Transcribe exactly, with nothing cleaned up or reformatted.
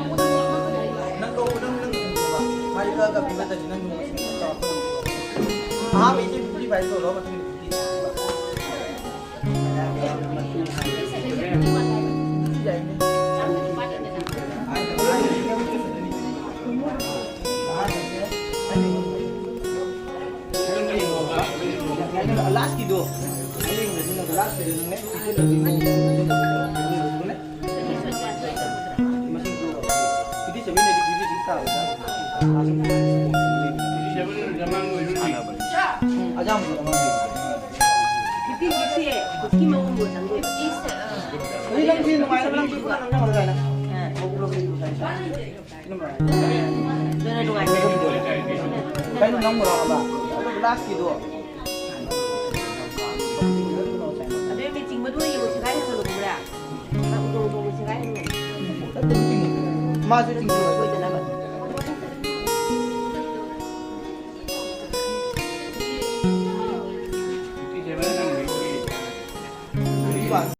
ꯅꯪ ꯂꯧꯕ, ꯅꯪ, ꯅꯪ ꯎꯕ꯫ ꯃꯥꯗꯤ ꯀꯛꯑꯒ ꯄꯤꯕꯗꯗꯤ ꯅꯪ ꯅꯣꯡꯃ ꯁꯤꯡꯕ ꯆꯥꯎꯔꯛꯄ ꯉꯝꯗꯦꯕ꯫ ꯑꯍꯥꯟꯕ ꯏꯆꯦ fifty five ꯇꯧꯔꯕ ꯃꯇꯨꯡꯗ fifty ꯄꯤꯕ꯫ ꯌꯥꯏꯅꯦ꯫ ꯑꯍꯥꯟꯕꯁꯦ ꯑꯅꯤ꯫ ꯂꯥꯁꯀꯤꯗꯣ꯫ ꯑꯅꯤ ꯂꯥꯁꯀꯤꯗꯣ ꯅꯪꯅꯦ꯫ ꯀꯩꯅꯣ ꯅꯪ ꯃꯣꯔꯣꯛ ꯑꯃ? ꯂꯥꯁꯀꯤꯗꯣ꯫ ꯑꯗꯨ ꯃꯤ ꯆꯤꯡꯕꯗꯨ ꯌꯦꯡꯉꯨ, ꯁꯦꯒꯥꯏ ꯍꯦꯟꯒꯠꯂꯛꯄ꯭ꯔꯥ? ꯃꯥꯁꯨ ꯆꯤꯡꯉꯨ꯫